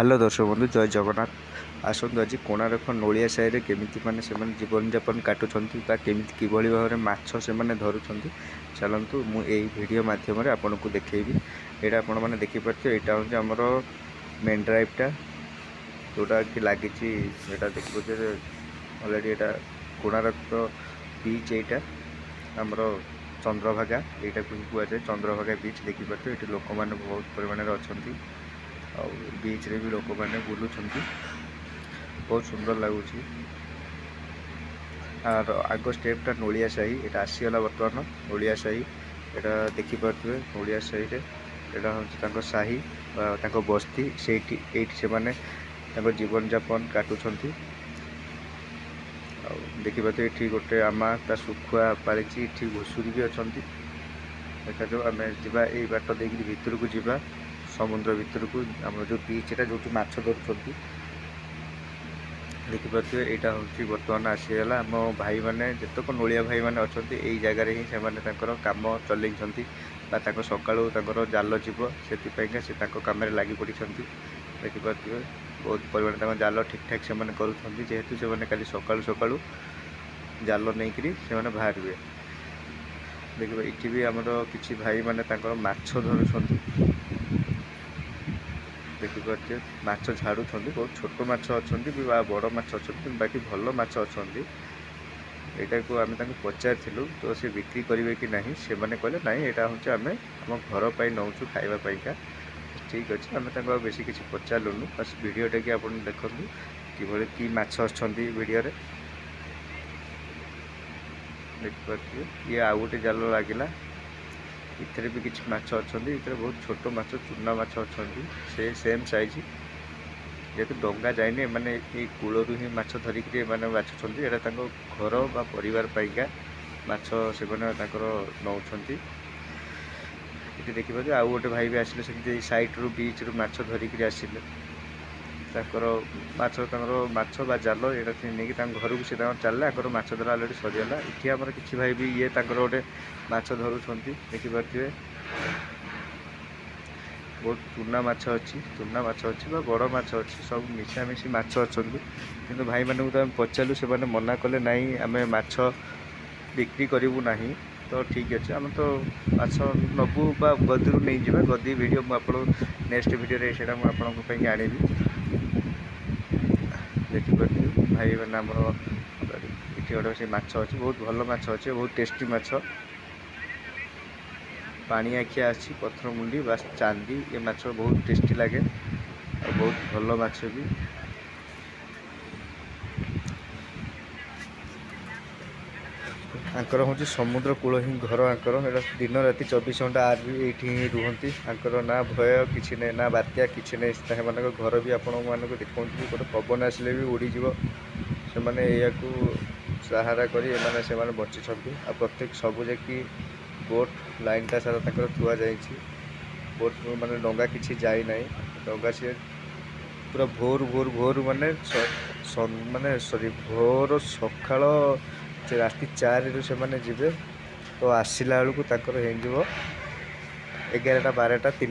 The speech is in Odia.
ହ୍ୟାଲୋ ଦର୍ଶକ ବନ୍ଧୁ, ଜୟ ଜଗନ୍ନାଥ। ଆସନ୍ତୁ, ଆଜି କୋଣାର୍କ ନୋଳିଆ ସାହିରେ କେମିତି ମାନେ ସେମାନେ ଜୀବନଯାପନ କାଟୁଛନ୍ତି ବା କେମିତି କିଭଳି ଭାବରେ ମାଛ ସେମାନେ ଧରୁଛନ୍ତି, ଚାଲନ୍ତୁ ମୁଁ ଏଇ ଭିଡ଼ିଓ ମାଧ୍ୟମରେ ଆପଣଙ୍କୁ ଦେଖେଇବି। ଏଇଟା ଆପଣମାନେ ଦେଖିପାରୁଥିବେ, ଏଇଟା ହେଉଛି ଆମର ମେନ୍ ଡ୍ରାଇଭ୍ଟା ଯେଉଁଟା କି ଲାଗିଛି। ଏଇଟା ଦେଖିପାରୁଥିବେ ଅଲରେଡ଼ି, ଏଇଟା କୋଣାର୍କ ବିଚ୍। ଏଇଟା ଆମର ଚନ୍ଦ୍ରଭାଗା, ଏଇଟାକୁ ହିଁ କୁହାଯାଏ ଚନ୍ଦ୍ରଭାଗା ବିଚ୍। ଦେଖିପାରୁଥିବେ, ଏଠି ଲୋକମାନେ ବହୁତ ପରିମାଣରେ ଅଛନ୍ତି ଆଉ ବିଚ୍ରେ ବି ଲୋକମାନେ ବୁଲୁଛନ୍ତି। ବହୁତ ସୁନ୍ଦର ଲାଗୁଛି। ଆର ଆଗ ଷ୍ଟେପ୍ଟା ନୋଳିଆ ସାହି। ଏଇଟା ଆସିଗଲା ବର୍ତ୍ତମାନ ନୋଳିଆ ସାହି। ଏଇଟା ଦେଖିପାରୁଥିବେ, ନୋଳିଆ ସାହିରେ ଏଇଟା ହେଉଛି ତାଙ୍କ ସାହି ବା ତାଙ୍କ ବସ୍ତି। ସେଇଠି ଏଇଠି ସେମାନେ ତାଙ୍କ ଜୀବନଯାପନ କାଟୁଛନ୍ତି। ଆଉ ଦେଖିପାରୁଥିବେ, ଏଠି ଗୋଟେ ଆମା ତା ଶୁଖୁଆ ପାରିଛି। ଏଠି ଘୁଷୁରୀ ବି ଅଛନ୍ତି। ଦେଖାଯାଉ, ଆମେ ଯିବା, ଏଇ ବାଟ ଦେଇକିରି ଭିତରକୁ ଯିବା, ସମୁଦ୍ର ଭିତରକୁ, ଆମର ଯେଉଁ ବିଚ୍ଟା ଯେଉଁଠି ମାଛ ଧରୁଛନ୍ତି। ଦେଖିପାରୁଥିବେ, ଏଇଟା ହେଉଛି ବର୍ତ୍ତମାନ ଆସିଗଲା ଆମ ଭାଇମାନେ, ଯେତେକ ନୋଳିଆ ଭାଇମାନେ ଅଛନ୍ତି, ଏଇ ଜାଗାରେ ହିଁ ସେମାନେ ତାଙ୍କର କାମ ଚଲେଇଛନ୍ତି ବା ତାଙ୍କ ସକାଳୁ ତାଙ୍କର ଜାଲ ଯିବ, ସେଥିପାଇଁକା ସେ ତାଙ୍କ କାମରେ ଲାଗି ପଡ଼ିଛନ୍ତି। ଦେଖିପାରୁଥିବେ, ବହୁତ ପରିମାଣରେ ତାଙ୍କ ଜାଲ ଠିକ୍ଠାକ୍ ସେମାନେ କରୁଛନ୍ତି, ଯେହେତୁ ସେମାନେ କାଲି ସକାଳୁ ସକାଳୁ ଜାଲ ନେଇକରି ସେମାନେ ବାହାରିବେ। ଦେଖିବା, ଏଠି ବି ଆମର କିଛି ଭାଇମାନେ ତାଙ୍କର ମାଛ ଧରୁଛନ୍ତି। ଦେଖିପାରୁଥିବେ, ମାଛ ଛାଡ଼ୁଛନ୍ତି। ବହୁତ ଛୋଟ ମାଛ ଅଛନ୍ତି ବି ବା ବଡ଼ ମାଛ ଅଛନ୍ତି, ବାକି ଭଲ ମାଛ ଅଛନ୍ତି। ଏଇଟାକୁ ଆମେ ତାଙ୍କୁ ପଚାରିଥିଲୁ ତ ସେ ବିକ୍ରି କରିବେ କି ନାହିଁ। ସେମାନେ କହିଲେ, ନାହିଁ, ଏଇଟା ହେଉଛି ଆମେ ଆମ ଘର ପାଇଁ ନେଉଛୁ ଖାଇବା ପାଇଁକା। ଠିକ୍ ଅଛି, ଆମେ ତାଙ୍କୁ ଆଉ ବେଶୀ କିଛି ପଚାରିଲୁନୁ। ବାସ୍, ଭିଡ଼ିଓଟାକି ଆପଣ ଦେଖନ୍ତୁ କିଭଳି କି ମାଛ ଅଛନ୍ତି ଭିଡ଼ିଓରେ। ଦେଖିପାରୁଥିବେ, ଇଏ ଆଉ ଗୋଟେ ଜାଲ ଲାଗିଲା। ଏଥିରେ ବି କିଛି ମାଛ ଅଛନ୍ତି। ଏଥିରେ ବହୁତ ଛୋଟ ମାଛ, ଚୁନା ମାଛ ଅଛନ୍ତି, ସେ ସେମ୍ ସାଇଜ୍। ଯେହେତୁ ଡଙ୍ଗା ଯାଇନି, ଏମାନେ ଏଇ କୂଳରୁ ହିଁ ମାଛ ଧରିକିରି ଏମାନେ ବାଛୁଛନ୍ତି। ଏଇଟା ତାଙ୍କ ଘର ବା ପରିବାର ପାଇଁକା ମାଛ ସେମାନେ ତାଙ୍କର ନେଉଛନ୍ତି। ଏଠି ଦେଖିପାରୁଥିବେ, ଆଉ ଗୋଟେ ଭାଇ ବି ଆସିଲେ ସେମିତି ସାଇଡ଼ରୁ ବିଚ୍ରୁ ମାଛ ଧରିକିରି ଆସିଲେ। ତାଙ୍କର ମାଛ ବା ଜାଲ ଏଇଟା ନେଇକି ତାଙ୍କ ଘରକୁ ସେ ତାଙ୍କର ଚାଲିଲେ। ଆଙ୍କର ମାଛ ଧରା ଅଲରେଡ଼ି ସରିଗଲା। ଏଠି ଆମର କିଛି ଭାଇ ବି ଇଏ ତାଙ୍କର ଗୋଟେ ମାଛ ଧରୁଛନ୍ତି। ଦେଖିପାରୁଥିବେ, ବହୁତ ଚୁନା ମାଛ ଅଛି, ଚୁନା ମାଛ ଅଛି ବା ବଡ଼ ମାଛ ଅଛି, ସବୁ ମିଶାମିଶି ମାଛ ଅଛନ୍ତି। କିନ୍ତୁ ଭାଇମାନଙ୍କୁ ତ ଆମେ ପଚାରିଲୁ, ସେମାନେ ମନା କଲେ, ନାହିଁ, ଆମେ ମାଛ ବିକ୍ରି କରିବୁ ନାହିଁ। ତ ଠିକ୍ ଅଛି, ଆମେ ତ ମାଛ ନେବୁ ବା ଗଦିରୁ ନେଇଯିବା। ଗଦି ଭିଡ଼ିଓ ମୁଁ ଆପଣଙ୍କୁ ନେକ୍ସଟ ଭିଡ଼ିଓରେ ସେଇଟା ମୁଁ ଆପଣଙ୍କ ପାଇଁ ଆଣିବି। ଦେଖିପାରୁଥିବେ ଭାଇମାନେ, ଆମର ଏଠି ଗୋଟେ ସେ ମାଛ ଅଛି, ବହୁତ ଭଲ ମାଛ ଅଛି, ବହୁତ ଟେଷ୍ଟି ମାଛ। ପାଣି ଆଖିଆ ଅଛି, ପଥରମୁଣ୍ଡି ବା ଚାନ୍ଦି, ଏ ମାଛ ବହୁତ ଟେଷ୍ଟି ଲାଗେ ଆଉ ବହୁତ ଭଲ ମାଛ ବି। ଆଙ୍କର ହେଉଛି ସମୁଦ୍ର କୂଳ ହିଁ ଘର ଆଙ୍କର। ଏଇଟା ଦିନ ରାତି 24 ଘଣ୍ଟା ଆର ବି ଏଇଠି ହିଁ ରୁହନ୍ତି। ଆଙ୍କର ନା ଭୟ କିଛି ନାହିଁ, ନା ବାତ୍ୟା କିଛି ନାହିଁ। ସେମାନଙ୍କ ଘର ବି ଆପଣମାନଙ୍କୁ ଦେଖାଉଛି, ଗୋଟେ ପବନ ଆସିଲେ ବି ଉଡ଼ିଯିବ। ସେମାନେ ଏଇଆକୁ ସାହାରା କରି ଏମାନେ ସେମାନେ ବଞ୍ଚିଛନ୍ତି। ଆଉ ପ୍ରତ୍ୟେକ ସବୁ ଯାକି ବୋଟ୍ ଲାଇନ୍ଟା ସାରା ତାଙ୍କର ଥୁଆ ଯାଇଛି। ବୋଟ୍ ମାନେ ଡଙ୍ଗା କିଛି ଯାଇନାହିଁ। ଡଙ୍ଗା ସିଏ ପୁରା ଭୋରୁ ଭୋରୁ ଭୋରୁ ମାନେ ମାନେ ସରି, ଭୋର ସକାଳ ରାତି 4ରୁ ସେମାନେ ଯିବେ, ତ ଆସିଲା ବେଳକୁ ତାଙ୍କର ହେଇଯିବ 11ଟା, 12ଟା, 3